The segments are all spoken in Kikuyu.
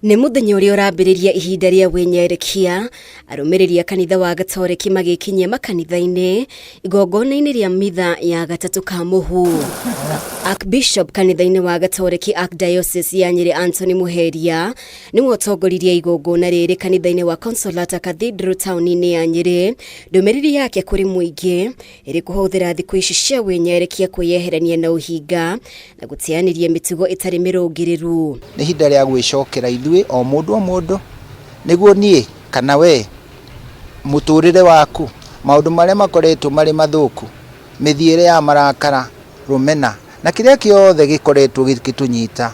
Nĩ mũthenya ũrĩa ũrambĩrĩria ihinda rĩa wĩnyerekia, arũmĩrĩri a kanitha wa Gatoreki magĩkinyia makanitha-inĩ igongona-inĩ rĩa mitha ya gatatũ ka mũhu. Archbishop kanitha-inĩ wa Gatoreki Archdiocese ya Nyĩrĩ Anthony Muheria nĩwe ũtongoririe igongona rĩrĩ kanitha-inĩ wa Consolata Cathedral taũni-inĩ ya Nyĩrĩ. Ndũmĩrĩri yake kũrĩ mũingĩ ĩrĩ kũhũthĩra thikũ ici cia wĩnyerekia kwĩyeherania na ũhinga na gũteanĩria mĩtugo ĩtarĩ mĩrũngĩrĩru. Nĩ ihinda rĩa gwĩcokera ithuĩ o mũndũ o mũndũ, nĩguo niĩ kana we, mũtũrĩre waku, maũndũ marĩa makoretwo marĩ mathũku, mĩthiĩre ya marakara, rũmena, na kĩrĩa kĩothe gĩkoretwo gĩgĩtũnyita,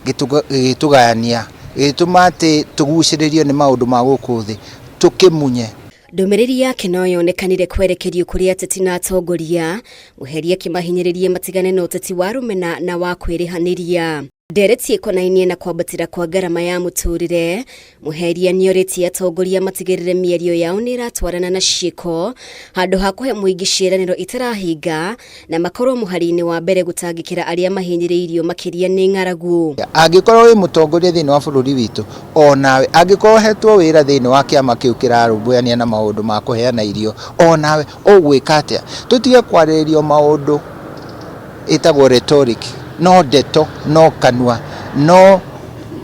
gĩgĩtũgayania, gĩgĩtũma atĩ tũgucĩrĩrio nĩ maũndũ ma gũkũ thĩ, tũkĩmunye. Ndũmĩrĩri yake no yonekanire kwerekerio kũrĩ ateti na atongoria, Mũheri akĩmahinyĩrĩria matigane na ũteti wa rũmena na wa kwĩrĩhanĩria. Ndereti ĩkonainie na kwambatĩra kwa ngarama ya mũtũrĩre, Mũheria nĩorĩtie atongoria matigĩrĩre mĩario yao nĩĩratwarana na ciĩko handũ ha kũhe mũingĩ ciĩranĩro itarahinga na makorwo mũhari-inĩ wa mbere gũtangĩkĩra arĩa mahinyĩrĩirio makĩria nĩ ng'aragu. Angĩkorwo wĩ mũtongoria thĩinĩ wa bũrũri witũ, o nawe angĩkorwo ũhetwo wĩra thĩinĩ wa kĩama kĩu kĩrarũmbũyania na maũndũ ma kũheana irio, o nawe ũgwĩka atĩa? Tũtige kwarĩrĩrio maũndũ ĩtagwo rhetoric, no ndeto, no kanua, no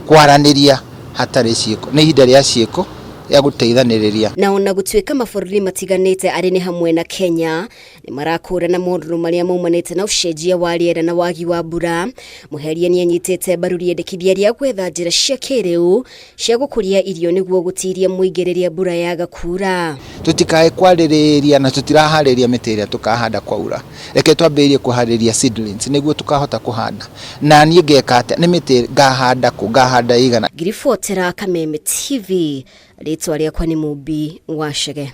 kwaranĩria hatarĩ ciĩko. Nĩ ihinda rĩa ciĩko rĩa gũteithanĩrĩria. Na ona gũtuĩka mabũrũri matiganĩte arĩ nĩ hamwe na Kenya nĩ marakũrana morirũ marĩa maumanĩte na ũcenjia wa rĩera na wagi wa mbura, Mũheria nĩ anyitĩte mbaru rĩendekithia rĩa gwetha njĩra cia kĩrĩu cia gũkũria irio nĩguo gũtiria mũingĩ rĩrĩa mbura yaga kuura. Tũtikae kwarĩrĩria na tũtiraharĩria mĩtĩ ĩrĩa tũkahanda kwaura. Reke twambĩrĩrie kũharĩria seedlings nĩguo tũkahota kũhanda. Na niĩ ngeka atĩa? Nĩ mĩtĩ ngahanda kũ? Ngahanda ĩigana? Ngiribotera Kameme TV, rĩtwa rĩakwa nĩ Mũmbi wa Chege.